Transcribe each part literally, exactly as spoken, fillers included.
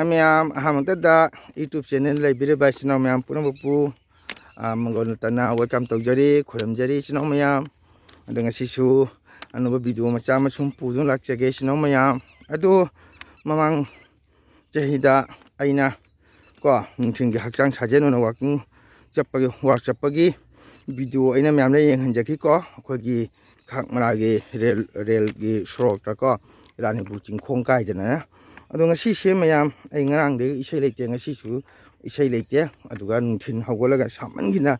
ꯃꯌꯥꯝ, ꯑꯍꯥꯟꯕꯗ YouTube channel ꯂꯩꯕꯤꯔꯤꯕ ꯏꯆꯤꯟ ꯏꯅꯥꯎ ꯃꯌꯥꯝ ꯄꯨꯝꯅꯃꯛꯄꯨ, ꯑ, ꯃꯪꯒꯣꯜ ꯅꯠꯇꯅ welcome ꯇꯧꯖꯔꯤ, ꯈꯨꯔꯨꯝꯖꯔꯤ ꯏꯆꯤꯟ ꯏꯅꯥꯎ ꯃꯌꯥꯝ꯫ ꯑꯗꯣ ꯉꯁꯤꯁꯨ ꯑꯅꯧꯕ video ꯃꯆꯥ ꯑꯃ ꯁꯨꯝ ꯄꯨꯗꯨꯅ ꯂꯥꯛꯆꯒꯦ ꯏꯆꯤꯟ ꯏꯅꯥꯎ ꯃꯌꯥꯝ꯫ ꯑꯗꯣ ꯃꯃꯥꯡ ꯆꯍꯤꯗ ꯑꯩꯅ ꯀꯣ, ꯅꯨꯡꯊꯤꯜꯒꯤ ꯍꯛꯆꯥꯡ ꯁꯥꯖꯦꯜ ꯑꯣꯏꯅ walking ꯆꯠꯄꯒꯤ, walk ꯆꯠꯄꯒꯤ video ꯑꯩꯅ ꯃꯌꯥꯝꯗ ꯌꯦꯡꯍꯟꯖꯈꯤꯀꯣ꯫ ꯑꯩꯈꯣꯏꯒꯤ ꯈꯥꯛ ꯃꯔꯥꯒꯤ ꯔꯦꯜ, ꯔꯦꯜꯒꯤ ꯁꯣꯔꯣꯛꯇ ꯀꯣ, ꯔꯥꯅꯤꯄꯨ ꯆꯤꯡꯈꯣꯡ ꯀꯥꯏꯗꯅ꯫ ꯑꯗꯣ ꯉꯁꯤꯁꯦ ꯃꯌꯥꯝ, ꯑꯩ ꯉꯔꯥꯡꯗꯒꯤ ꯏꯁꯩ ꯂꯩꯇꯦ, ꯉꯁꯤꯁꯨ ꯏꯁꯩ ꯂꯩꯇꯦ꯫ ꯑꯗꯨꯒ ꯅꯨꯡꯊꯤꯜ ꯍꯧꯒꯠꯂꯒ ꯁꯥꯃꯟꯈꯤꯅ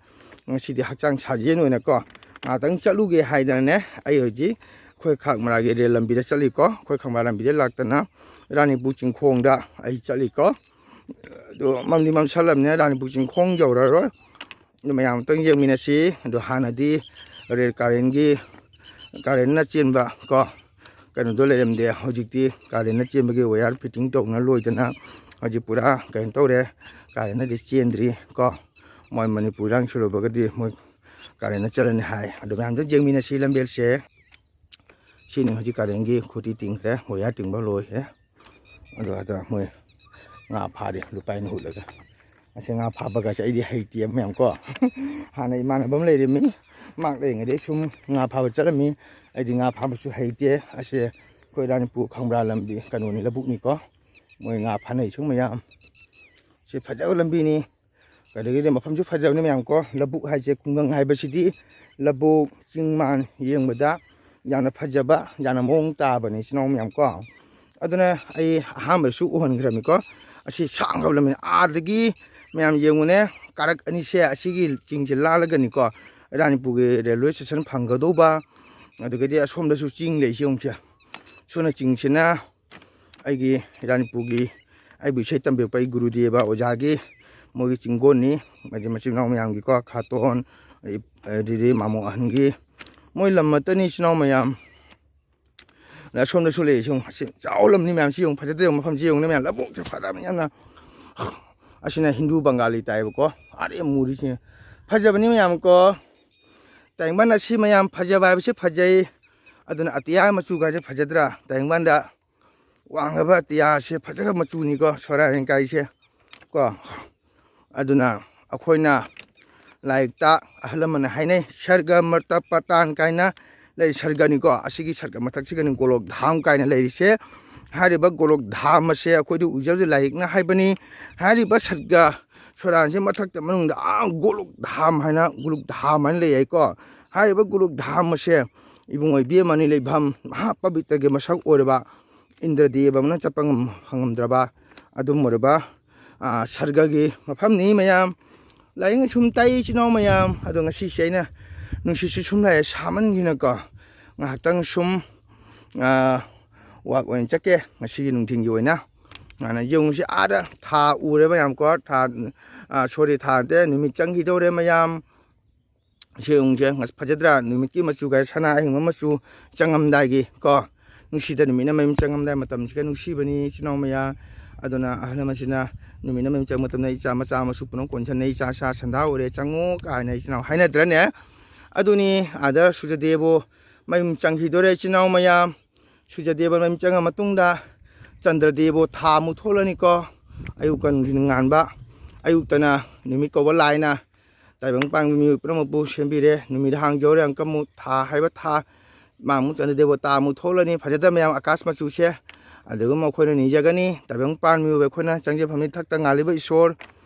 ꯉꯁꯤꯗꯤ ꯍꯛꯆꯥꯡ ꯁꯥꯖꯦꯜ ꯑꯣꯏꯅꯀꯣ, ꯉꯥꯏꯍꯥꯛꯇꯪ ꯆꯠꯂꯨꯒꯦ ꯍꯥꯏꯗꯅꯅꯦ, ꯑꯩ ꯍꯧꯖꯤꯛ ꯑꯩꯈꯣꯏ ꯈꯥꯛ ꯃꯔꯥꯒꯤ ꯔꯦꯜ ꯂꯝꯕꯤꯗ ꯆꯠꯂꯤꯀꯣ꯫ ꯑꯩꯈꯣꯏ ꯈꯥꯛ ꯃꯔꯥ ꯂꯝꯕꯤꯗ ꯂꯥꯛꯇꯅ ꯔꯥꯅꯤꯄꯨ ꯆꯤꯡꯈꯣꯡꯗ ꯑꯩ ꯆꯠꯂꯤꯀꯣ꯫ ꯑꯗꯣ ꯃꯝꯗꯤ ꯃꯝꯁꯜꯂꯝꯅꯤꯅ ꯔꯥꯅꯤꯄꯨ ꯆꯤꯡꯈꯣꯡ ꯌꯧꯔꯔꯣꯏ꯫ ꯑꯗꯨ ꯃꯌꯥꯝ ꯑꯝꯇꯪ ꯌꯦꯡꯃꯤꯟꯅꯁꯤ꯫ ꯑꯗꯣ ꯍꯥꯟꯅꯗꯤ ꯔꯦꯜ ꯀꯥꯔꯦꯟꯒꯤ, ꯀꯥꯔꯦꯟꯅ ꯆꯦꯟꯕ ꯀꯣ, ꯀꯩꯅꯣꯗꯣ ꯂꯩꯔꯝꯗꯦ꯫ ꯍꯧꯖꯤꯛꯇꯤ ꯀꯥꯔꯦꯟꯅ ꯆꯦꯟꯕꯒꯤ wire fitting ꯇꯧꯅ ꯂꯣꯏꯗꯅ ꯍꯧꯖꯤꯛ ꯄꯨꯔꯥ ꯀꯩꯅꯣ ꯇꯧꯔꯦ꯫ ꯀꯥꯔꯦꯟꯅꯗꯤ ꯆꯦꯟꯗ꯭ꯔꯤ ꯀꯣ꯫ ꯃꯣꯏ ꯃꯅꯤꯄꯨꯔ ꯏꯔꯥꯡ ꯁꯨꯔꯨꯕꯒꯗꯤ ꯃꯣꯏ ꯀꯥꯔꯦꯟꯅ ꯆꯠꯂꯅꯤ ꯍꯥꯏ꯫ ꯑꯗꯣ ꯃꯌꯥꯝꯗ ꯌꯦꯡꯃꯤꯟꯅꯁꯤ ꯂꯝꯕꯦꯜꯁꯦ꯫ ꯁꯤꯅꯤ ꯍꯧꯖꯤꯛ ꯀꯥꯔꯦꯟꯒꯤ ꯈꯨꯇꯤ ꯇꯤꯡꯈ꯭ꯔꯦ, wire ꯇꯤꯡꯕ ꯂꯣꯏꯈ꯭ꯔꯦ꯫ ꯑꯗꯣ ꯑꯗ ꯃꯣꯏ ꯉꯥ ꯐꯥꯔꯤ, ꯂꯨꯄꯥꯏꯅ ꯍꯨꯠꯂꯒ꯫ ꯑꯁꯤ ꯉꯥ ꯐꯥꯕꯒꯁꯦ ꯑꯩꯗꯤ ꯍꯩꯇꯦ ꯃꯌꯥꯝ ꯀꯣ꯫ ꯍꯥꯟꯅ ꯏꯃꯥꯟꯅꯕ ꯑꯃ ꯂꯩꯔꯝꯃꯤ, ꯃꯍꯥꯛ ꯂꯩꯔꯤꯉꯩꯗꯩ ꯁꯨꯝ ꯉꯥ ꯐꯥꯕ ꯆꯠꯂꯝꯃꯤ꯫ ꯑꯩꯗꯤ ꯉꯥ ꯐꯥꯕꯁꯨ ꯍꯩꯇꯦ꯫ ꯑꯁꯦ ꯑꯩꯈꯣꯏ ꯔꯥꯅꯤꯄꯨ ꯈꯪꯕ꯭ꯔꯥ ꯂꯝꯕꯤ ꯀꯩꯅꯣꯅꯤ, ꯂꯧꯕꯨꯛꯅꯤꯀꯣ꯫ ꯃꯣꯏ ꯉꯥ ꯐꯥꯅꯩ ꯁꯨꯝ ꯃꯌꯥꯝ꯫ ꯁꯤ ꯐꯖꯕ ꯂꯝꯕꯤꯅꯤ꯫ ꯑꯗꯒꯤꯗꯤ ꯃꯐꯝꯁꯨ ꯐꯖꯕꯅꯤ ꯃꯌꯥꯝ ꯀꯣ꯫ ꯂꯧꯕꯨꯛ ꯍꯥꯏꯁꯦ, ꯈꯨꯡꯒꯪ ꯍꯥꯏꯕꯁꯤꯗꯤ ꯂꯧꯕꯨꯛ, ꯆꯤꯡ ꯃꯥꯟ ꯌꯦꯡꯕꯗ ꯌꯥꯝꯅ ꯐꯖꯕ, ꯌꯥꯝꯅ ꯃꯑꯣꯡ ꯇꯥꯕꯅꯤ ꯏꯆꯤꯟ ꯏꯅꯥꯎ ꯃꯌꯥꯝ ꯀꯣ꯫ ꯑꯗꯨꯅ ꯑꯩ ꯑꯍꯥꯟꯕꯗꯁꯨ ꯎꯍꯟꯈ꯭ꯔꯕꯅꯤꯀꯣ꯫ ꯑꯁꯤ ꯁꯥꯡꯈ꯭ꯔꯕ ꯂꯝꯕꯤ ꯑꯥꯗꯒꯤ ꯃꯌꯥꯝ ꯌꯦꯡꯉꯨꯅꯦ, ꯀꯥꯔꯛ ꯑꯅꯤꯁꯦ, ꯑꯁꯤꯒꯤ ꯆꯤꯡꯁꯦ ꯂꯥꯜꯂꯒꯅꯤꯀꯣ ꯔꯥꯅꯤꯄꯨꯔꯒꯤ railway station ꯐꯪꯒꯗꯧꯕ꯫ ꯑꯗꯨꯒꯗꯤ ꯑꯁꯣꯝꯗꯁꯨ ꯆꯤꯡ ꯂꯩꯁꯤ ꯌꯦꯡꯉꯨꯁꯦ꯫ ꯁꯣꯝꯅ ꯆꯤꯡꯁꯤꯅ ꯑꯩꯒꯤ ꯏꯔꯥꯅꯤꯄꯨꯔꯒꯤ, ꯑꯩꯕꯨ ꯏꯁꯩ ꯇꯝꯕꯤꯔꯛꯄ ꯑꯩ ꯒꯨꯔꯨꯗꯦꯕ ꯑꯣꯖꯥꯒꯤ ꯃꯣꯏꯒꯤ ꯆꯤꯡꯒꯣꯟꯅꯤ꯫ ꯍꯥꯏꯗꯤ ꯃꯆꯤꯟ ꯃꯅꯥꯎ ꯃꯌꯥꯝꯒꯤꯀꯣ, ꯈꯥꯇꯣꯟ, ꯑꯗꯩꯗꯤ ꯃꯥꯃꯣ ꯑꯍꯟꯒꯤ, ꯃꯣꯏ ꯂꯝ ꯑꯃꯠꯇꯅꯤ ꯏꯆꯤꯟ ꯏꯅꯥꯎ ꯃꯌꯥꯝ꯫ ꯑꯗ ꯑꯁꯣꯝꯗꯁꯨ ꯂꯩꯔꯤꯁꯤ ꯌꯦꯡꯉꯨ, ꯑꯁꯤ ꯆꯥꯎ ꯂꯝꯅꯤ ꯃꯌꯥꯝꯁꯤ ꯌꯦꯡꯉꯨ, ꯐꯖꯗꯦ ꯃꯐꯝꯁꯤ ꯌꯦꯡꯉꯨꯅꯦ ꯃꯌꯥꯝ, ꯂꯧꯕꯨꯛꯁꯦ ꯐꯖꯕꯅꯤ ꯌꯥꯝꯅ꯫ ꯑꯁꯤꯅ ꯍꯤꯟꯗꯨ ꯕꯪꯒꯥꯂꯤ ꯇꯥꯏꯕꯀꯣ, ꯑꯔꯦ ꯃꯨꯔꯤꯁꯤꯅ꯫ ꯐꯖꯕꯅꯤ ꯃꯌꯥꯝ ꯀꯣ꯫ ꯇꯥꯏꯕꯪꯄꯥꯟ ꯑꯁꯤ ꯃꯌꯥꯝ ꯐꯖꯕ ꯍꯥꯏꯕꯁꯤ ꯐꯖꯩ꯫ ꯑꯗꯨꯅ ꯑꯇꯤꯌꯥ ꯃꯆꯨꯒꯁꯦ ꯐꯖꯗ꯭ꯔꯥ? ꯇꯥꯏꯕꯪꯄꯥꯟꯗ ꯋꯥꯡꯉꯕ ꯑꯇꯤꯌꯥꯁꯦ ꯐꯖꯈ꯭ꯔꯕ ꯃꯆꯨꯅꯤꯀꯣ ꯁꯣꯔꯥꯔꯦꯡꯀꯥꯏꯁꯦ ꯀꯣ꯫ ꯑꯗꯨꯅ ꯑꯩꯈꯣꯏꯅ ꯂꯥꯏꯔꯤꯛꯇ ꯑꯍꯜ ꯂꯃꯟꯅ ꯍꯥꯏꯅꯩ, ꯁꯔꯒ ꯃꯔꯇ ꯄꯇꯥꯟ ꯀꯥꯏꯅ ꯂꯩ, ꯁꯔꯒꯅꯤꯀꯣ꯫ ꯑꯁꯤꯒꯤ ꯁꯔꯒ ꯃꯊꯛꯁꯤꯒꯅꯤ ꯒꯣꯂꯣꯛ ꯙꯥꯝ ꯀꯥꯏꯅ ꯂꯩꯔꯤꯁꯦ꯫ ꯍꯥꯏꯔꯤꯕ ꯒꯣꯂꯣꯛ ꯙꯥꯝ ꯑꯁꯦ ꯑꯩꯈꯣꯏꯗꯤ ꯎꯖꯕꯗ ꯂꯥꯏꯔꯤꯛꯅ ꯍꯥꯏꯕꯅꯤ꯫ ꯍꯥꯏꯔꯤꯕ ꯁꯔꯒ ꯁꯣꯔꯥꯟꯁꯦ ꯃꯊꯛꯇ ꯃꯅꯨꯡꯗ ꯑꯥ ꯒꯣꯂꯣꯛ ꯙꯥꯝ ꯍꯥꯏꯅ, ꯒꯣꯂꯣꯛ ꯙꯥꯝ ꯍꯥꯏꯅ ꯂꯩ ꯍꯥꯏꯀꯣ꯫ ꯍꯥꯏꯔꯤꯕ ꯒꯣꯂꯣꯛ ꯙꯥꯝ ꯑꯁꯦ ꯏꯕꯨꯡꯉꯣ ꯏꯕꯦꯝꯃꯅꯤ ꯂꯩꯐꯝ ꯃꯍꯥ ꯄꯕꯤꯇ꯭ꯔꯒꯤ ꯃꯁꯛ ꯑꯣꯏꯔꯕ ꯏꯟꯗ꯭ꯔꯗꯦꯕ ꯑꯃꯅ ꯆꯠꯄ ꯉꯝ-, ꯐꯪꯉꯝꯗ꯭ꯔꯕ ꯑꯗꯨꯝ ꯑꯣꯏꯔꯕ, ꯑꯥ, ꯁꯔꯒꯒꯤ ꯃꯐꯝꯅꯤ ꯃꯌꯥꯝ꯫ ꯂꯥꯏꯔꯤꯛ ꯁꯨꯝ ꯇꯥꯛꯏ ꯏꯆꯤꯟ ꯏꯅꯥꯎ ꯃꯌꯥꯝ꯫ ꯑꯗꯣ ꯉꯁꯤꯁꯦ ꯑꯩꯅ ꯅꯨꯡꯁꯤꯠꯁꯨ ꯁꯨꯝ ꯂꯥꯛꯑꯦ ꯁꯥꯃꯟꯈꯤꯅꯀꯣ꯫ ꯉꯥꯏꯍꯥꯛꯇꯪ ꯁꯨꯝ, ꯑꯥ, ꯋꯥꯛ ꯑꯣꯏꯅ ꯆꯠꯀꯦ ꯉꯁꯤꯒꯤ ꯅꯨꯡꯊꯤꯜꯒꯤ ꯑꯣꯏꯅ꯫ ꯑꯗꯨꯅ ꯌꯦꯡꯉꯨꯁꯤ ꯑꯥꯗ ꯊꯥ ꯎꯔꯦ ꯃꯌꯥꯝꯀꯣ꯫ ꯊꯥ, ꯑꯥ, ꯁꯣꯔꯤ, ꯊꯥ ꯅꯠꯇꯦ, ꯅꯨꯃꯤꯠ ꯆꯪꯈꯤꯗꯧꯔꯦ ꯃꯌꯥꯝ꯫ ꯁꯤ ꯌꯦꯡꯉꯨꯁꯦ, ꯉꯁ-, ꯐꯖꯗ꯭ꯔꯥ? ꯅꯨꯃꯤꯠꯀꯤ ꯃꯆꯨ ꯀꯥꯏ ꯁꯅꯥ ꯑꯍꯤꯡꯕ ꯃꯆꯨ ꯆꯪꯉꯝꯗꯥꯏꯒꯤ ꯀꯣ, ꯅꯨꯡꯁꯤꯗ ꯅꯨꯃꯤꯠꯅ ꯃꯌꯨꯝ ꯆꯪꯉꯝꯗꯥꯏ ꯃꯇꯝꯁꯤꯒ ꯅꯨꯡꯁꯤꯕꯅꯤ ꯏꯆꯤꯟ ꯏꯅꯥꯎ ꯃꯌꯥꯝ꯫ ꯑꯗꯨꯅ ꯑꯍꯜ ꯂꯃꯟꯁꯤꯅ ꯅꯨꯃꯤꯠꯅ ꯃꯌꯨꯝ ꯆꯪꯕ ꯃꯇꯝꯗ ꯏꯆꯥ ꯃꯆꯥ ꯃꯁꯨ ꯄꯨꯝꯅꯃꯛ ꯀꯣꯟꯁꯟꯅꯩ, "ꯏꯆꯥ ꯁꯥ ꯁꯟꯗꯥ ꯑꯣꯏꯔꯦ, ꯆꯪꯉꯣ" ꯀꯥꯏꯅ ꯏꯆꯤꯟ ꯏꯅꯥꯎ ꯍꯥꯏꯅꯗ꯭ꯔꯅꯦ? ꯑꯗꯨꯅꯤ ꯑꯥꯗ ꯁꯨꯔꯖꯗꯦꯕ ꯃꯌꯨꯝ ꯆꯪꯈꯤꯗꯣꯔꯦ ꯏꯆꯤꯟ ꯏꯅꯥꯎ ꯃꯌꯥꯝ꯫ ꯁꯨꯔꯖꯗꯦꯕ ꯃꯌꯨꯝ ꯆꯪꯉ ꯃꯇꯨꯡꯗ ꯆꯟꯗ꯭ꯔꯗꯦꯕ ꯊꯥ ꯑꯃꯨꯛ ꯊꯣꯛꯂꯅꯤꯀꯣ꯫ ꯑꯌꯨꯛꯀ ꯅꯨꯡꯊꯤꯟ ꯉꯥꯟꯕ, ꯑꯌꯨꯛꯇꯅ ꯅꯨꯃꯤꯠ ꯀꯧꯕ ꯂꯥꯏꯅ ꯇꯥꯏꯕꯪ ꯄꯥꯟꯕ ꯃꯤꯑꯣꯏ ꯄꯨꯝꯅꯃꯛꯄꯨ ꯁꯦꯝꯕꯤꯔꯦ꯫ ꯅꯨꯃꯤꯠ ꯍꯥꯡꯖꯧꯔꯦ ꯑꯃꯨꯛꯀ ꯑꯃꯨꯛ ꯊꯥ ꯍꯥꯏꯕ ꯊꯥ, ꯃꯥ ꯑꯃꯨꯛ ꯆꯟꯗ꯭ꯔꯗꯦꯕ ꯊꯥ ꯑꯃꯨꯛ ꯊꯣꯛꯂꯅꯤ꯫ ꯐꯖꯗ꯭ꯔ ꯃꯌꯥꯝ ꯑꯀꯥꯁ ꯃꯆꯨꯁꯦ? ꯑꯗꯨꯒ ꯑꯩꯈꯣꯏꯅ ꯅꯤꯖꯒꯅꯤ꯫ ꯇꯥꯏꯕꯪ ꯄꯥꯟ ꯃꯤꯑꯣꯏꯕ ꯑꯩꯈꯣꯏꯅ ꯆꯪꯖꯐꯝꯅꯤ ꯊꯛꯇ ꯉꯥꯜꯂꯤꯕ ꯏꯁꯣꯔ,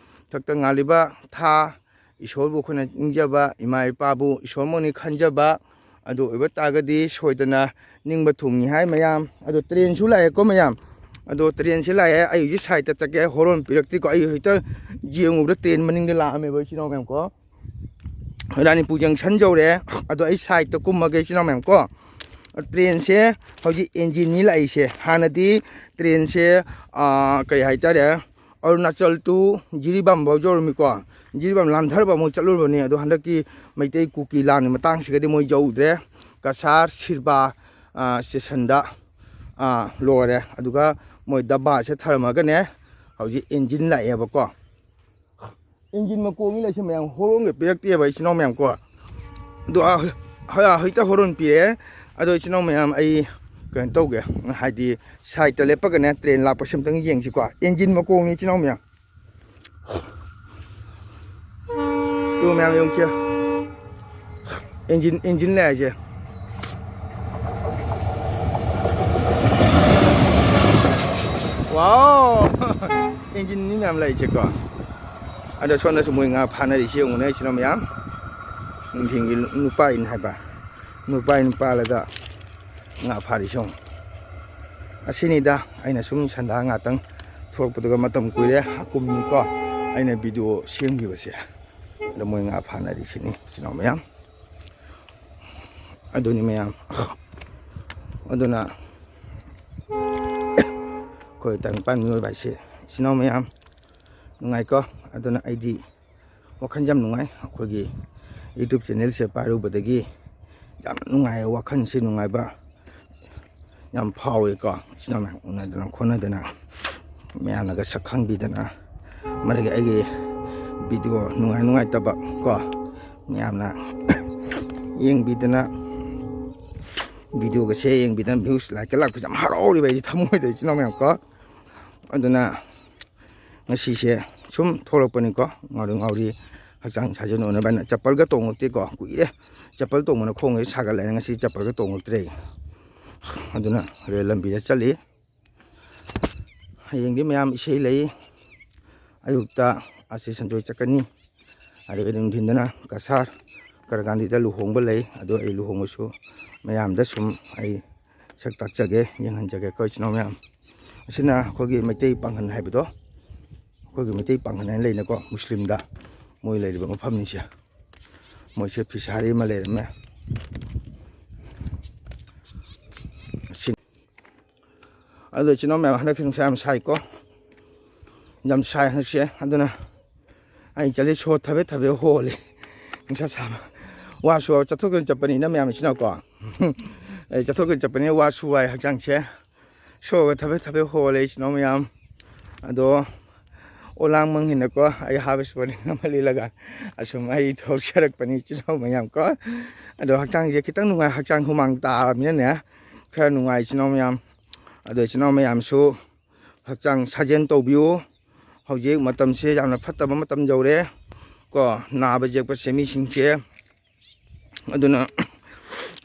ꯊꯛꯇ ꯉꯥꯜꯂꯤꯕ ꯊꯥ, ꯏꯁꯣꯔꯕꯨ ꯑꯩꯈꯣꯏꯅ ꯅꯤꯡꯖꯕ, ꯏꯃꯥ ꯏꯄꯥꯕꯨ ꯏꯁꯣꯔꯃꯛꯅꯤ ꯈꯟꯖꯕ, ꯑꯗꯨ ꯑꯣꯏꯕ ꯇꯥꯔꯒꯗꯤ ꯁꯣꯏꯗꯅ ꯅꯤꯡꯕ ꯊꯨꯡꯉꯤ ꯍꯥꯏ ꯃꯌꯥꯝ꯫ ꯑꯗꯣ ꯇ꯭ꯔꯦꯟꯁꯨ ꯂꯥꯛꯑꯦꯀꯣ ꯃꯌꯥꯝ꯫ ꯑꯗꯣ ꯇ꯭ꯔꯦꯟꯁꯦ ꯂꯥꯛꯑꯦ, ꯑꯩ ꯍꯧꯖꯤꯛ ꯁꯥꯏꯠꯇ ꯆꯠꯀꯦ, ꯍꯣꯔꯣꯟ ꯄꯤꯔꯛꯇ꯭ꯔꯤꯀꯣ꯫ ꯑꯩ ꯍꯦꯛꯇ ꯌꯦꯡꯉꯨꯕꯗ ꯇ꯭ꯔꯦꯟ ꯃꯅꯤꯡꯗ ꯂꯥꯛꯑꯝꯃꯦꯕ ꯏꯆꯤꯟ ꯏꯅꯥꯎ ꯃꯌꯥꯝ ꯀꯣ꯫ ꯔꯥꯅꯤꯄꯨꯔ ꯖꯪꯁꯟ ꯌꯧꯔꯦ꯫ ꯑꯗꯣ ꯑꯩ ꯁꯥꯏꯠꯇ ꯀꯨꯝꯃꯒꯦ ꯏꯆꯤꯟ ꯏꯅꯥꯎ ꯃꯌꯥꯝ ꯀꯣ꯫ ꯇ꯭ꯔꯦꯟꯁꯦ ꯍꯧꯖꯤꯛ ꯏꯟꯖꯤꯟꯅꯤ ꯂꯥꯛꯏꯁꯦ꯫ ꯍꯥꯟꯅꯗꯤ ꯇ꯭ꯔꯦꯟꯁꯦ, ꯑꯥ, ꯀꯩ ꯍꯥꯏꯇꯥꯔꯦ, ꯑꯔꯨꯅꯥꯆꯜ to ꯖꯤꯔꯤꯕꯥꯝ ꯐꯥꯎ ꯌꯧꯔꯝꯃꯤꯀꯣ꯫ ꯖꯤꯔꯤꯕꯥꯝ ꯂꯥꯟꯊꯔꯕ ꯑꯃꯨꯛ ꯆꯠꯂꯨꯔꯕꯅꯤ꯫ ꯑꯗꯣ ꯍꯟꯗꯛꯀꯤ ꯃꯩꯇꯩ ꯀꯨꯀꯤ ꯂꯥꯟꯒꯤ ꯃꯇꯥꯡꯁꯤꯒꯗꯤ ꯃꯣꯏ ꯌꯧꯗ꯭ꯔꯦ꯫ ꯀꯁꯥꯔ ꯁꯤꯔꯕꯥ, ꯑꯥ, ꯁ꯭ꯇꯦꯁꯟꯗ, ꯑꯥ, ꯂꯣꯏꯔꯦ꯫ ꯑꯗꯨꯒ ꯃꯣꯏ ꯗꯕꯥꯁꯦ ꯊꯔꯝꯃꯒꯅꯦ ꯍꯧꯖꯤꯛ ꯏꯟꯖꯤꯟ ꯂꯥꯛꯑꯦꯕꯀꯣ꯫ ꯏꯟꯖꯤꯟ ꯃꯀꯣꯛꯅꯤ ꯂꯩꯁꯦ ꯃꯌꯥꯝ, ꯍꯣꯔꯣꯟꯒ ꯄꯤꯔꯛꯇꯦꯕ ꯏꯆꯤꯟ ꯏꯅꯥꯎ ꯃꯌꯥꯝ ꯀꯣ꯫ ꯑꯗꯣ, ꯑꯥ, ꯍꯣꯏ, ꯑꯥ, ꯍꯧꯖꯤꯛꯇ ꯍꯣꯔꯣꯟ ꯄꯤꯔꯛꯑꯦ꯫ ꯑꯗꯣ ꯏꯆꯤꯟ ꯏꯅꯥꯎ ꯃꯌꯥꯝ, ꯑꯩ ꯀꯩꯅꯣ ꯇꯧꯒꯦ, ꯍꯥꯏꯗꯤ ꯁꯥꯏꯠꯇ ꯂꯦꯞꯄꯒꯅꯦ ꯇ꯭ꯔꯦꯟ ꯂꯥꯛꯄꯁꯦ ꯑꯝꯇꯪ ꯌꯦꯡꯁꯤꯀꯣ꯫ ꯏꯟꯖꯤꯟ ꯃꯈꯣꯡꯅꯤ, ꯏꯆꯤꯟ ꯏꯅꯥꯎ ꯃꯌꯥꯝ꯫ ꯇꯨ ꯃꯌꯥꯝ ꯌꯦꯡꯉꯨꯁꯦ꯫ ꯏꯟꯖꯤꯟ, ꯏꯟꯖꯤꯟ ꯂꯩ ꯍꯥꯏꯁꯦ꯫ ꯋꯥꯎ! ꯏꯟꯖꯤꯟ ꯃꯤ ꯃꯌꯥꯝ ꯂꯩꯁꯦꯀꯣ꯫ ꯑꯗꯣ ꯁꯣꯝꯗꯁꯨ ꯃꯣꯏ ꯉꯥ ꯐꯥꯅꯔꯤꯁꯦ ꯌꯦꯡꯉꯨꯅꯦ, ꯏꯆꯤꯟ ꯏꯅꯥꯎ ꯃꯌꯥꯝ꯫ ꯅꯨꯡꯊꯤꯟꯒꯤ ꯅꯨꯄꯥ ꯏꯟ ꯍꯥꯏꯕ, ꯅꯨꯄꯥ ꯏꯟ ꯄꯥꯜꯂꯒ ꯉꯥ ꯐꯥꯔꯤꯁꯦ ꯌꯦꯡꯉꯨ꯫ ꯑꯁꯤꯅꯤꯗ ꯑꯩꯅ ꯁꯨꯝ ꯁꯟꯗꯥ ꯉꯥꯛꯇꯪ ꯊꯣꯛꯂꯛꯄꯗꯨꯒ, ꯃꯇꯝ ꯀꯨꯏꯔꯦ, ꯍꯥꯀꯨꯝꯅꯤꯀꯣ ꯑꯩꯅ ꯚꯤꯗꯤꯑꯣ ꯁꯦꯝꯈꯤꯕꯁꯦ꯫ ꯑꯗꯣ ꯃꯣꯏ ꯉꯥ ꯐꯥꯅꯔꯤꯁꯤꯅꯤ, ꯏꯆꯤꯟ ꯏꯅꯥꯎ ꯃꯌꯥꯝ꯫ ꯑꯗꯨꯅꯤ ꯃꯌꯥꯝ꯫ ꯑꯗꯨꯅ ꯑꯩꯈꯣꯏ ꯇꯥꯏꯕꯪꯄꯥꯟ ꯃꯤꯑꯣꯏꯕ ꯍꯥꯏꯁꯦ, ꯏꯆꯤꯟ ꯏꯅꯥꯎ ꯃꯌꯥꯝ, ꯅꯨꯡꯉꯥꯏꯀꯣ? ꯑꯗꯨꯅ ꯑꯩꯗꯤ ꯋꯥꯈꯜꯁꯦ ꯌꯥꯝ ꯅꯨꯡꯉꯥꯏ꯫ ꯑꯩꯈꯣꯏꯒꯤ YouTube ꯆꯦꯅꯦꯜꯁꯦ ꯄꯥꯏꯔꯨꯕꯗꯒꯤ ꯌꯥꯝ ꯅꯨꯡꯉꯥꯏ, ꯋꯥꯈꯜꯁꯦ ꯅꯨꯡꯉꯥꯏꯕ ꯌꯥꯝ ꯐꯥꯎꯋꯦꯀꯣ꯫ ꯏꯆꯤꯟ ꯏꯅꯥꯎ ꯃꯌꯥꯝ ꯎꯅꯗꯅ ꯈꯣꯠꯅꯗꯅ, ꯃꯌꯥꯝꯅꯒ ꯁꯛ ꯈꯪꯕꯤꯗꯅ, ꯃꯔꯛꯇ ꯑꯩꯒꯤ ꯚꯤꯗꯤꯑꯣ ꯅꯨꯡꯉꯥꯏ ꯅꯨꯡꯉꯥꯏꯇꯕ ꯀꯣ, ꯃꯌꯥꯝꯅ ꯌꯦꯡꯕꯤꯗꯅ, ꯚꯤꯗꯤꯑꯣꯒꯁꯦ ꯌꯦꯡꯕꯤꯗꯅ, ꯚ꯭ꯌꯨꯁ ꯂꯥꯏꯛꯀ ꯂꯥꯛꯄꯁꯦ ꯌꯥꯝ ꯍꯔꯥꯎꯔꯤꯕ ꯑꯩꯗꯤ ꯊꯃꯣꯏꯗ, ꯏꯆꯤꯟ ꯏꯅꯥꯎ ꯃꯌꯥꯝ ꯀꯣ꯫ ꯑꯗꯨꯅ ꯉꯁꯤꯁꯦ ꯁꯨꯝ ꯊꯣꯛꯂꯛꯄꯅꯤꯀꯣ, ꯉꯥꯎꯔꯤ ꯉꯥꯎꯔꯤ ꯍꯛꯆꯥꯡ ꯁꯥꯖꯦꯜ ꯑꯣꯏꯅꯕ ꯍꯥꯏꯅ꯫ ꯆꯄꯜꯒ ꯇꯣꯡꯉꯛꯇꯦꯀꯣ, ꯀꯨꯏꯔꯦ ꯆꯄꯜ ꯇꯣꯡꯕꯅ, ꯈꯣꯡꯁꯦ ꯁꯥꯒꯠꯂꯛꯑꯦ, ꯉꯁꯤ ꯆꯄꯜꯒ ꯇꯣꯡꯉꯛꯇ꯭ꯔꯦ꯫ ꯑꯗꯨꯅ ꯍꯣꯔꯦꯟ ꯂꯝꯕꯤꯗ ꯆꯠꯂꯤ꯫ ꯍꯌꯦꯡꯗꯤ ꯃꯌꯥꯝ ꯏꯁꯩ ꯂꯩ, ꯑꯌꯨꯛꯇ ꯑꯁꯤ ꯁꯟꯖꯣꯏ ꯆꯠꯀꯅꯤ, ꯑꯗꯨꯒ ꯅꯨꯡꯊꯤꯟꯗꯅ ꯀꯁꯥꯔ ꯀꯔꯀꯥꯟꯗꯤꯗ ꯂꯨꯍꯣꯡꯕ ꯂꯩ꯫ ꯑꯗꯣ ꯑꯩ ꯂꯨꯍꯣꯡꯕꯁꯨ ꯃꯌꯥꯝꯗ ꯁꯨꯝ ꯑꯩ ꯁꯛ ꯇꯥꯛꯆꯒꯦ, ꯌꯦꯡꯍꯟꯖꯒꯦ ꯀꯣ, ꯏꯆꯤꯟ ꯏꯅꯥꯎ ꯃꯌꯥꯝ꯫ ꯑꯁꯤꯅ ꯑꯩꯈꯣꯏꯒꯤ ꯃꯩꯇꯩ ꯄꯥꯡꯒꯜ ꯍꯥꯏꯕꯗꯣ, ꯑꯩꯈꯣꯏꯒꯤ ꯃꯩꯇꯩ ꯄꯥꯡꯒꯜ ꯍꯥꯏꯅ ꯂꯩꯅꯀꯣ, ꯃꯨꯁꯂꯤꯝꯗ ꯃꯣꯏ ꯂꯩꯔꯤꯕ ꯃꯐꯝꯅꯤꯁꯦ꯫ ꯃꯣꯏꯁꯦ ꯐꯤꯁꯥꯔꯤ ꯑꯃ ꯂꯩꯔꯝꯃꯦ꯫ ꯑꯁꯤ ꯑꯗꯣ ꯏꯆꯤꯟ ꯏꯅꯥꯎ ꯃꯌꯥꯝ, ꯍꯟꯗꯛꯁꯦ ꯅꯨꯡꯁꯥ ꯌꯥꯝ ꯁꯥꯏꯀꯣ, ꯌꯥꯝ ꯁꯥꯏ ꯍꯟꯗꯛꯁꯦ꯫ ꯑꯗꯨꯅ ꯑꯩ ꯆꯠꯂꯤ, ꯁꯣ ꯊꯕꯦ ꯊꯕꯦ ꯍꯣꯜꯂꯤ, ꯅꯨꯡꯁꯥ ꯁꯥꯕ꯫ ꯋꯥꯁꯨ ꯋꯥꯕ, ꯆꯠꯊꯣꯛꯇꯅ ꯆꯠꯄꯅꯤꯅ ꯃꯌꯥꯝ, ꯏꯆꯤꯟ ꯏꯅꯥꯎꯀꯣ, ꯑꯩ ꯆꯠꯊꯣꯛꯇꯅ ꯆꯠꯄꯅꯤꯅ ꯋꯥꯁꯨ ꯋꯥꯏ ꯍꯛꯆꯥꯡꯁꯦ꯫ ꯁꯣꯒ ꯊꯕꯦ ꯊꯕꯦ ꯍꯣꯜꯂꯦ, ꯏꯆꯤꯟ ꯏꯅꯥꯎ ꯃꯌꯥꯝ꯫ ꯑꯗꯣ ꯑꯣꯂꯥꯡ ꯃꯪꯒꯤꯅꯀꯣ, ꯑꯩ ꯍꯥꯞꯄ ꯏꯁꯄꯣꯔꯇꯤꯡ ꯑꯃ ꯂꯤꯠꯂꯒ ꯑꯁꯨꯝ ꯑꯩ ꯊꯣꯛꯆꯔꯛꯄꯅꯤ, ꯏꯆꯤꯟ ꯏꯅꯥꯎ ꯃꯌꯥꯝ ꯀꯣ꯫ ꯑꯗꯣ ꯍꯛꯆꯥꯡꯁꯦ ꯈꯤꯇꯪ ꯅꯨꯡꯉꯥꯏ, ꯍꯛꯆꯥꯡ ꯍꯨꯃꯥꯡ ꯇꯥꯕꯅꯤꯅꯅꯦ, ꯈꯔ ꯅꯨꯡꯉꯥꯏ ꯏꯆꯤꯟ ꯏꯅꯥꯎ ꯃꯌꯥꯝ꯫ ꯑꯗꯣ ꯏꯆꯤꯟ ꯏꯅꯥꯎ ꯃꯌꯥꯝꯁꯨ ꯍꯛꯆꯥꯡ ꯁꯥꯖꯦꯜ ꯇꯧꯕꯤꯌꯨ꯫ ꯍꯧꯖꯤꯛ ꯃꯇꯝꯁꯦ ꯌꯥꯝꯅ ꯐꯠꯇꯕ ꯃꯇꯝ ꯌꯧꯔꯦ ꯀꯣ, ꯅꯥꯕ ꯌꯦꯛꯄꯁꯦ ꯃꯤꯁꯤꯡꯁꯦ꯫ ꯑꯗꯨꯅ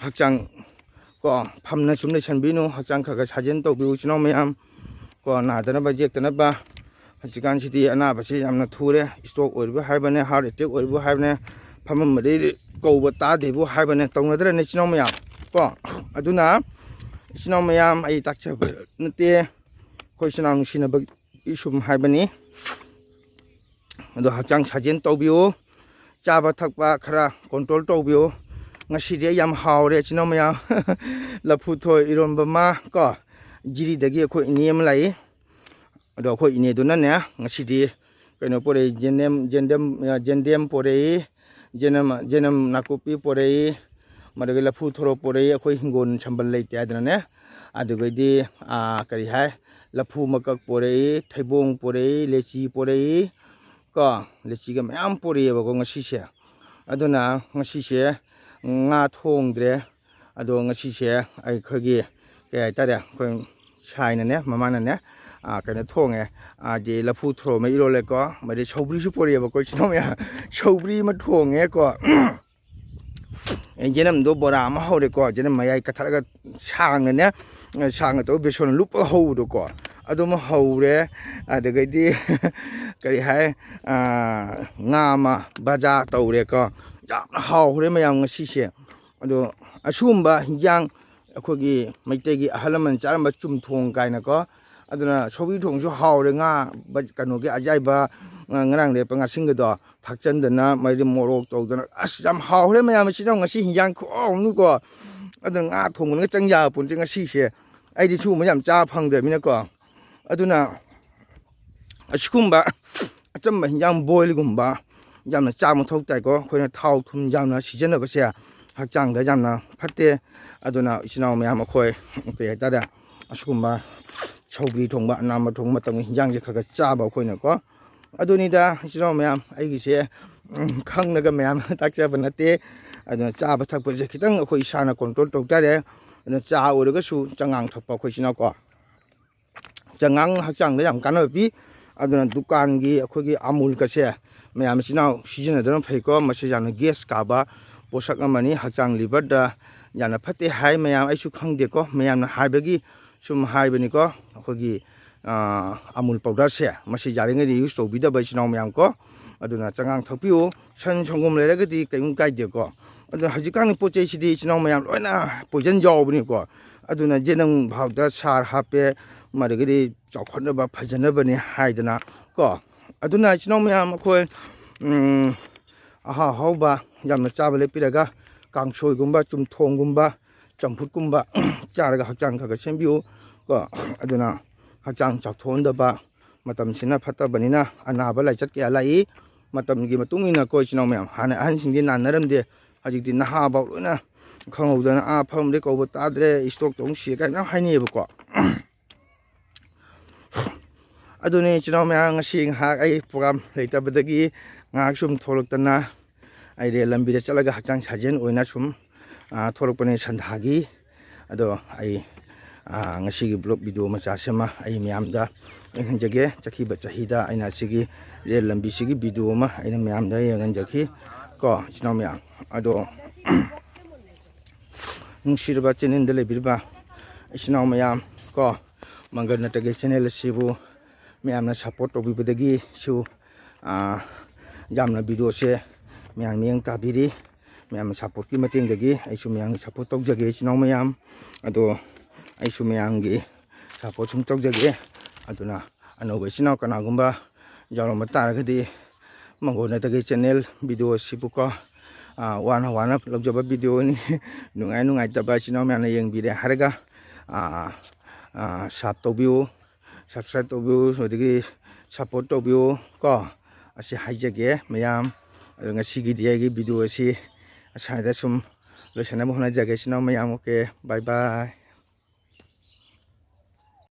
ꯍꯛꯆꯥꯡ ꯀꯣ ꯐꯝꯅ ꯁꯨꯝ ꯂꯩꯁꯟꯕꯤꯅꯨ, ꯍꯛꯆꯥꯡ ꯈꯔ ꯈꯔ ꯁꯥꯖꯦꯜ ꯇꯧꯕꯤꯌꯨ ꯏꯆꯤꯟ ꯏꯅꯥꯎ ꯃꯌꯥꯝ ꯀꯣ, ꯅꯥꯗꯅꯕ ꯌꯦꯛꯇꯅꯕ꯫ ꯍꯧꯖꯤꯛꯀꯥꯟꯁꯤꯗꯤ ꯑꯅꯥꯕꯁꯤ ꯌꯥꯝꯅ ꯊꯨꯔꯦ, ꯏꯁꯇ꯭ꯔꯣꯛ ꯑꯣꯏꯔꯤꯕ ꯍꯥꯏꯕꯅꯦ, ꯍꯥꯔꯠ ꯑꯦꯇꯦꯛ ꯑꯣꯏꯔꯤꯕ ꯍꯥꯏꯕꯅꯦ, ꯐꯝꯃꯝꯕꯗꯩ ꯀꯧꯕ ꯇꯥꯗꯦꯕꯨ ꯍꯥꯏꯕꯅꯦ, ꯇꯧꯅꯗ꯭ꯔꯅꯦ ꯏꯆꯤꯟ ꯏꯅꯥꯎ ꯃꯌꯥꯝ ꯀꯣ꯫ ꯑꯗꯨꯅ ꯏꯆꯤꯟ ꯏꯅꯥꯎ ꯃꯌꯥꯝ, ꯑꯩ ꯇꯥꯛꯆꯕ ꯅꯠꯇꯦ, ꯑꯩꯈꯣꯏ ꯏꯆꯤꯟ ꯏꯅꯥꯎ ꯅꯨꯡꯁꯤꯅꯕꯒꯤ ꯁꯨꯝ ꯍꯥꯏꯕꯅꯤ꯫ ꯑꯗꯣ ꯍꯛꯆꯥꯡ ꯁꯥꯖꯦꯜ ꯇꯧꯕꯤꯌꯨ, ꯆꯥꯕ ꯊꯛꯄ ꯈꯔ ꯀꯣꯟꯇ꯭ꯔꯣꯜ ꯇꯧꯕꯤꯌꯨ꯫ ꯉꯁꯤꯗꯤ ꯑꯩ ꯌꯥꯝ ꯍꯥꯎꯔꯦ ꯏꯆꯤꯟ ꯏꯅꯥꯎ ꯃꯌꯥꯝ꯫ ꯂꯐꯨ ꯊꯔꯣ ꯏꯔꯣꯟꯕ ꯑꯃ ꯀꯣ, ꯖꯤꯔꯤꯗꯒꯤ ꯑꯩꯈꯣꯏ ꯏꯅꯦ ꯑꯃ ꯂꯥꯛꯏ꯫ ꯑꯗꯣ ꯑꯩꯈꯣꯏ ꯏꯅꯦꯗꯨꯅꯅꯦ ꯉꯁꯤꯗꯤ ꯀꯩꯅꯣ ꯄꯣꯔꯛꯏ, ꯖꯦꯟꯗꯦꯝ, ꯖꯦꯟꯗꯦꯝ, ꯖꯦꯟꯗꯦꯝ ꯄꯣꯔꯛꯏ, ꯖꯦꯅꯝ, ꯖꯦꯅꯝ ꯅꯥꯀꯨꯞꯄꯤ ꯄꯣꯔꯛꯏ, ꯃꯗꯨꯒ ꯂꯐꯨ ꯊꯔꯣ ꯄꯣꯔꯛꯏ꯫ ꯑꯩꯈꯣꯏ ꯍꯤꯡꯒꯣꯜ ꯁꯝꯕꯜ ꯂꯩꯇꯦ ꯍꯥꯏꯗꯅꯅꯦ꯫ ꯑꯗꯨꯒꯩꯗꯤ, ꯑꯥ, ꯀꯔꯤ ꯍꯥꯏ, ꯂꯐꯨ ꯃꯀꯛ ꯄꯣꯔꯛꯏ, ꯊꯩꯕꯣꯡ ꯄꯣꯔꯛꯏ, ꯂꯦꯆꯤ ꯄꯣꯔꯛꯏ ꯀꯣ, ꯂꯦꯆꯤꯒ ꯃꯌꯥꯝ ꯄꯣꯔꯛꯑꯦꯕꯀꯣ ꯉꯁꯤꯁꯦ꯫ ꯑꯗꯨꯅ ꯉꯁꯤꯁꯦ ꯉꯥ ꯊꯣꯡꯗ꯭ꯔꯦ꯫ ꯑꯗꯣ ꯉꯁꯤꯁꯦ ꯑꯩꯈꯣꯏꯒꯤ ꯀꯩ ꯍꯥꯏꯇꯥꯔꯦ, ꯑꯩꯈꯣꯏ ꯁꯥꯏꯅꯅꯦ, ꯃꯃꯥꯅꯅꯦ, ꯑꯥ, ꯀꯩꯅꯣ ꯊꯣꯡꯉꯦ, ꯍꯥꯏꯗꯤ ꯂꯐꯨ ꯊꯔꯣ ꯑꯃ ꯏꯔꯣꯜꯂꯦꯀꯣ, ꯃꯗꯩ ꯁꯧꯒ꯭ꯔꯤꯁꯨ ꯄꯨꯔꯛꯑꯦꯕꯀꯣ ꯏꯆꯤꯟ ꯏꯅꯥꯎ ꯃꯌꯥꯝ꯫ ꯁꯧꯒ꯭ꯔꯤ ꯑꯃ ꯊꯣꯡꯉꯦꯀꯣ꯫ ꯑꯦ, ꯌꯦꯅꯝꯗꯣ ꯕꯣꯔꯥ ꯑꯃ ꯍꯧꯔꯦꯀꯣ, ꯌꯦꯅꯝ ꯃꯌꯥꯏ ꯀꯠꯊꯠꯂꯒ ꯁꯥꯡꯅꯅꯦ, ꯁꯥꯡꯅ ꯇꯧꯔ ꯕꯦꯁꯣꯟ ꯂꯨꯞꯄꯒ ꯍꯧꯕꯗꯣꯀꯣ, ꯑꯗꯨꯃ ꯍꯧꯔꯦ꯫ ꯑꯗꯒꯤꯗꯤ ꯀꯔꯤ ꯍꯥꯏ, ꯑꯥ, ꯉꯥ ꯑꯃ ꯕꯖꯥ ꯇꯧꯔꯦꯀꯣ꯫ ꯌꯥꯝꯅ ꯍꯥꯎꯈ꯭ꯔꯦ ꯃꯌꯥꯝ ꯉꯁꯤꯁꯦ꯫ ꯑꯗꯣ ꯑꯁꯤꯒꯨꯝꯕ ꯍꯤꯟꯖꯥꯡ ꯑꯩꯈꯣꯏꯒꯤ ꯃꯩꯇꯩꯒꯤ ꯑꯍꯜ ꯂꯃꯟ ꯆꯥꯔꯝꯕ ꯆꯨꯝꯊꯣꯡ ꯀꯥꯏꯅꯀꯣ, ꯑꯗꯨꯅ ꯁꯧꯒ꯭ꯔꯤ ꯊꯣꯡꯁꯨ ꯍꯥꯎꯔꯦ, ꯉꯥ ꯕ-, ꯀꯩꯅꯣꯒꯤ ꯑꯌꯥꯏꯕ, ꯉ-, ꯉꯔꯥꯡ ꯂꯦꯞꯄ ꯉꯥꯁꯤꯡꯒꯗꯣ ꯊꯥꯛꯆꯟꯗꯅ, ꯃꯩꯗꯤ ꯃꯣꯔꯣꯛ ꯇꯧꯗꯅ, ꯑꯁ, ꯌꯥꯝ ꯍꯥꯎꯈ꯭ꯔꯦ ꯃꯌꯥꯝ꯫ ꯏꯆꯤꯟ ꯏꯅꯥꯎ ꯉꯁꯤ ꯍꯤꯟꯖꯥꯡ ꯈꯨꯍꯥꯎ ꯑꯃꯅꯤꯀꯣ꯫ ꯑꯗꯨꯅ ꯉꯥ ꯊꯣꯡꯕꯅꯒ ꯆꯪ ꯌꯥꯕ ꯄꯣꯠꯁꯦ ꯉꯁꯤꯁꯦ꯫ ꯑꯩꯗꯤ ꯁꯤꯒꯨꯝꯕ ꯌꯥꯝ ꯆꯥꯕ ꯐꯪꯗꯕꯅꯤꯅꯀꯣ꯫ ꯑꯗꯨꯅ ꯑꯁꯤꯒꯨꯝꯕ ꯑꯆꯝꯕ ꯍꯤꯟꯖꯥꯡ, ꯕꯣꯏꯜꯒꯨꯝꯕ ꯌꯥꯝꯅ ꯆꯥꯕ ꯃꯊꯧ ꯇꯥꯏꯀꯣ꯫ ꯑꯩꯈꯣꯏꯅ ꯊꯥꯎ ꯊꯨꯝ ꯌꯥꯝꯅ ꯁꯤꯖꯤꯟꯅꯕꯁꯦ ꯍꯛꯆꯥꯡꯗ ꯌꯥꯝꯅ ꯐꯠꯇꯦ꯫ ꯑꯗꯨꯅ ꯏꯆꯤꯟ ꯏꯅꯥꯎ ꯃꯌꯥꯝ, ꯑꯩꯈꯣꯏ ꯀꯩ ꯍꯥꯏꯇꯥꯔꯦ, ꯑꯁꯤꯒꯨꯝꯕ ꯁꯧꯒ꯭ꯔꯤ ꯊꯣꯡꯕ, ꯑꯅꯥꯝꯕ ꯊꯣꯡꯕ ꯃꯇꯝꯒꯤ ꯍꯤꯟꯖꯥꯡꯁꯦ ꯈꯔ ꯈꯔ ꯆꯥꯕ ꯑꯩꯈꯣꯏꯅꯀꯣ꯫ ꯑꯗꯨꯅꯤꯗ ꯏꯆꯤꯟ ꯏꯅꯥꯎ ꯃꯌꯥꯝ, ꯑꯩꯒꯤꯁꯦ, ꯎꯝ, ꯈꯪꯅꯒ ꯃꯌꯥꯝ ꯇꯥꯛꯆꯕ ꯅꯠꯇꯦ꯫ ꯑꯗꯨꯅ ꯆꯥꯕ ꯊꯛꯄꯁꯦ ꯈꯤꯇꯪ ꯑꯩꯈꯣꯏ ꯏꯁꯥꯅ ꯀꯣꯟꯇ꯭ꯔꯣꯜ ꯇꯧ ꯇꯥꯔꯦ꯫ ꯑꯗꯨꯅ ꯆꯥ ꯑꯣꯏꯔꯒꯁꯨ ꯆꯉꯥꯡ ꯊꯛꯄ ꯑꯩꯈꯣꯏꯁꯤꯅꯀꯣ, ꯆꯉꯥꯡ ꯍꯛꯆꯥꯡꯗ ꯌꯥꯝ ꯀꯥꯟꯅꯕ ꯄꯤ꯫ ꯑꯗꯨꯅ ꯗꯨꯀꯥꯟꯒꯤ ꯑꯩꯈꯣꯏꯒꯤ ꯑꯃꯨꯜꯒꯁꯦ ꯃꯌꯥꯝ ꯏꯆꯤꯟ ꯏꯅꯥꯎ ꯁꯤꯖꯤꯟꯅꯗꯨꯅ ꯐꯩꯀꯣ꯫ ꯃꯁꯤ ꯌꯥꯝꯅ ꯒꯦꯁ ꯀꯥꯕ ꯄꯣꯠꯁꯛ ꯑꯃꯅꯤ, ꯍꯛꯆꯥꯡ ꯂꯤꯚꯔꯗ ꯌꯥꯝꯅ ꯐꯠꯇꯦ ꯍꯥꯏ꯫ ꯃꯌꯥꯝ, ꯑꯩꯁꯨ ꯈꯪꯗꯦꯀꯣ, ꯃꯌꯥꯝꯅ ꯍꯥꯏꯕꯒꯤ ꯁꯨꯝ ꯍꯥꯏꯕꯅꯤꯀꯣ꯫ ꯑꯩꯈꯣꯏꯒꯤ, ꯑ, ꯑꯃꯨꯜ ꯄꯥꯎꯗꯔꯁꯦ, ꯃꯁꯤ ꯌꯥꯔꯤꯉꯩꯗꯤ ꯌꯨꯁ ꯇꯧꯕꯤꯗꯕ ꯏꯆꯤꯟ ꯏꯅꯥꯎ ꯃꯌꯥꯝ ꯀꯣ꯫ ꯑꯗꯨꯅ ꯆꯉꯥꯡ ꯊꯛꯄꯤꯌꯨ, ꯁꯟ ꯁꯪꯒꯣꯝ ꯂꯩꯔꯒꯗꯤ ꯀꯩꯝ ꯀꯥꯏꯗꯦꯀꯣ꯫ ꯑꯗꯨꯅ ꯍꯧꯖꯤꯛꯀꯥꯟꯒꯤ ꯄꯣꯠ ꯆꯩꯁꯤꯗꯤ ꯏꯆꯤꯟ ꯏꯅꯥꯎ ꯃꯌꯥꯝ ꯂꯣꯏꯅ ꯄꯣꯏꯖꯟ ꯌꯥꯎꯕꯅꯤꯀꯣ꯫ ꯑꯗꯨꯅ ꯖꯦꯅꯝ ꯐꯥꯎꯗ ꯁꯥꯔ ꯍꯥꯞꯄꯦ, ꯃꯗꯒꯤꯗꯤ ꯆꯥꯎꯈꯠꯅꯕ ꯐꯖꯅꯕꯅꯤ ꯍꯥꯏꯗꯅ ꯀꯣ꯫ ꯑꯗꯨꯅ ꯏꯆꯤꯟ ꯏꯅꯥꯎ ꯃꯌꯥꯝ ꯑꯩꯈꯣꯏ, ꯎꯝ, ꯑꯍꯥꯎ ꯑꯍꯥꯎꯕ ꯌꯥꯝꯅ ꯆꯥꯕ ꯂꯦꯞꯄꯤꯔꯒ ꯀꯥꯡꯁꯣꯏꯒꯨꯝꯕ, ꯆꯝꯊꯣꯡꯒꯨꯝꯕ, ꯆꯝꯐꯨꯠꯀꯨꯝꯕ ꯆꯥꯔꯒ ꯍꯛꯆꯥꯡ ꯈꯔ ꯈꯔ ꯁꯦꯝꯕꯤꯌꯨ ꯀꯣ꯫ ꯑꯗꯨꯅ ꯍꯛꯆꯥꯡ ꯆꯥꯎꯊꯣꯛꯍꯟꯗꯕ, ꯃꯇꯝꯁꯤꯅ ꯐꯠꯇꯕꯅꯤꯅ ꯑꯅꯥꯕ ꯂꯥꯏꯆꯠ ꯀꯌꯥ ꯂꯥꯛꯏ꯫ ꯃꯇꯝꯒꯤ ꯃꯇꯨꯡ ꯏꯟꯅ ꯀꯣ ꯏꯆꯤꯟ ꯏꯅꯥꯎ ꯃꯌꯥꯝ, ꯍꯥꯟꯅ ꯑꯍꯟꯁꯤꯡꯗꯤ ꯅꯥꯟꯅꯔꯝꯗꯦ, ꯍꯧꯖꯤꯛꯇꯤ ꯅꯍꯥꯐꯥꯎ ꯂꯣꯏꯅ ꯈꯪꯍꯧꯗꯅ ꯑꯥ ꯐꯝꯗꯩ ꯀꯧꯕ ꯇꯥꯗ꯭ꯔꯦ, ꯏꯁꯇꯣꯛ ꯇꯧ ꯁꯤ ꯀꯥꯏꯅ ꯃꯌꯥꯝ ꯍꯥꯏꯅꯩꯌꯦꯕꯀꯣ꯫ ꯑꯗꯨꯅꯤ ꯏꯆꯤꯟ ꯏꯅꯥꯎ ꯃꯌꯥꯝ, ꯉꯁꯤ ꯉꯥꯏꯍꯥꯛ ꯑꯩ ꯄ꯭ꯔꯣꯒ꯭ꯔꯥꯝ ꯂꯩꯇꯕꯗꯒꯤ ꯉꯥꯏꯍꯥꯛ ꯁꯨꯝ ꯊꯣꯛꯂꯛꯇꯅ ꯑꯩ ꯔꯦꯜ ꯂꯝꯕꯤꯗ ꯆꯠꯂꯒ ꯍꯛꯆꯥꯡ ꯁꯥꯖꯦꯜ ꯑꯣꯏꯅ ꯁꯨꯝ, ꯑ, ꯊꯣꯛꯂꯛꯄꯅꯦ ꯁꯟꯗꯥꯒꯤ꯫ ꯑꯗꯣ ꯑꯩ, ꯑ, ꯉꯁꯤꯒꯤ ꯕ꯭ꯂꯣꯛ ꯚꯤꯗꯤꯑꯣ ꯃꯆꯥꯁꯤꯃ ꯑꯩ ꯃꯌꯥꯝꯗ ꯌꯦꯡꯍꯟꯖꯒꯦ꯫ ꯆꯠꯈꯤꯕ ꯆꯍꯤꯗ ꯑꯩꯅ ꯁꯤꯒꯤ ꯔꯦꯜ ꯂꯝꯕꯤꯁꯤꯒꯤ ꯚꯤꯗꯤꯑꯣ ꯑꯃ ꯑꯩꯅ ꯃꯌꯥꯝꯗ ꯌꯦꯡꯍꯟꯖꯈꯤ ꯀꯣ ꯏꯆꯤꯟ ꯏꯅꯥꯎ ꯃꯌꯥꯝ꯫ ꯑꯗꯣ ꯅꯨꯡꯁꯤꯔꯕ ꯆꯦꯅꯦꯜꯗ ꯂꯩꯕꯤꯔꯤꯕ ꯏꯆꯤꯟ ꯏꯅꯥꯎ ꯃꯌꯥꯝ ꯀꯣ, ꯃꯪꯒꯜ ꯅꯠꯇꯒꯤ ꯆꯦꯅꯦꯜ ꯑꯁꯤꯕꯨ ꯃꯌꯥꯝꯅ ꯁꯞꯄꯣꯔꯠ ꯇꯧꯕꯤꯕꯗꯒꯤꯁꯨ, ꯑ, ꯌꯥꯝꯅ ꯚꯤꯗꯤꯑꯣꯁꯦ ꯃꯌꯥꯝ ꯃꯤꯠꯌꯦꯡ ꯇꯥꯕꯤꯔꯤ꯫ ꯃꯌꯥꯝꯅ ꯁꯞꯄꯣꯔꯠꯀꯤ ꯃꯇꯦꯡꯗꯒꯤ ꯑꯩꯁꯨ ꯃꯌꯥꯝꯒꯤ ꯁꯞꯄꯣꯔꯠ ꯇꯧꯖꯒꯦ ꯏꯆꯤꯟ ꯏꯅꯥꯎ ꯃꯌꯥꯝ꯫ ꯑꯗꯣ ꯑꯩꯁꯨ ꯃꯌꯥꯝꯒꯤ ꯁꯞꯄꯣꯔꯠ ꯁꯨꯝ ꯇꯧꯖꯒꯦ꯫ ꯑꯗꯨꯅ ꯑꯅꯧꯕ ꯏꯆꯤꯟ ꯏꯅꯥꯎ ꯀꯅꯥꯒꯨꯝꯕ ꯌꯥꯎꯔꯝꯕ ꯇꯥꯔꯒꯗꯤ ꯃꯪꯒꯣꯜ ꯅꯠꯇꯒꯤ ꯆꯦꯅꯦꯜ ꯚꯤꯗꯤꯑꯣ ꯑꯁꯤꯕꯨꯀꯣ, ꯑ, ꯋꯥꯅ ꯋꯥꯅ ꯂꯧꯖꯕ ꯚꯤꯗꯤꯑꯣꯅꯤ꯫ ꯅꯨꯡꯉꯥꯏ ꯅꯨꯡꯉꯥꯏꯇꯕ ꯏꯆꯤꯟ ꯏꯅꯥꯎ ꯃꯌꯥꯝꯅ ꯌꯦꯡꯕꯤꯔꯦ ꯍꯥꯏꯔꯒ, ꯑ, ꯑ, ꯁꯞ ꯇꯧꯕꯤꯌꯨ, ꯁꯞꯁꯀ꯭ꯔꯥꯏꯕ ꯇꯧꯕꯤꯌꯨ, ꯑꯗꯒꯤ ꯁꯞꯄꯣꯔꯠ ꯇꯧꯕꯤꯌꯨ ꯀꯣ꯫ ꯑꯁꯤ ꯍꯥꯏꯖꯒꯦ ꯃꯌꯥꯝ꯫ ꯑꯗꯣ ꯉꯁꯤꯒꯤꯗꯤ ꯑꯩꯒꯤ ꯚꯤꯗꯤꯑꯣ ꯑꯁꯤ ꯑꯁ꯭ꯋꯥꯏꯗ ꯁꯨꯝ ꯂꯣꯏꯁꯤꯟꯅꯕ ꯍꯣꯠꯅꯖꯒꯦ ꯏꯆꯤꯟ ꯏꯅꯥꯎ ꯃꯌꯥꯝ꯫ ꯑꯣꯀꯦ, ꯕꯥꯏ ꯕꯥꯏ꯫